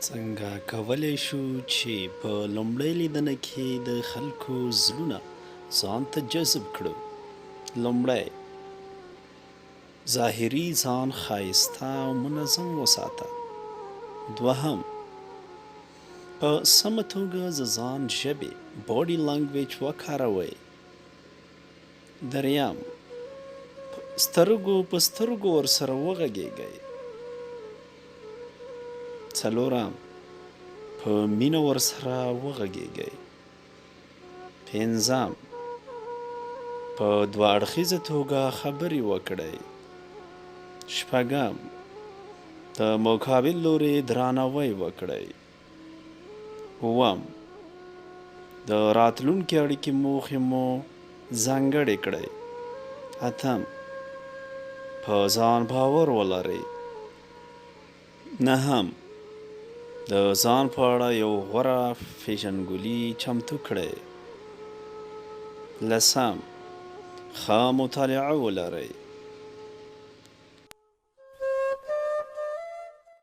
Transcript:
څنګه کولی شو چې په لومړۍ لیدنه کې د خلکو زړونه ځان ته جذب کړو؟ لومړی، ظاهري ځان ښایسته او منظم وساته. دوهم، په سمه توګه د ځان ژبې body language وکاروئ. دریم، سترګو په سترګو ورسره وغږیږئ. څلورم، په مینه ورسره وغږیږئ. پنځم، په دوه اړخیزه توګه خبرې وکړئ. شپږم، د مقابل لوري درناوی وکړئ. اووم، د راتلونکي اړیکې موخې مو ځانګړې کړئ. اتم، په ځان باور ولرئ. نهم، د ځان په اړه یو غوره پیژندګلوي چمتو کړئ. لسم، ښه مطالعه ولرئ.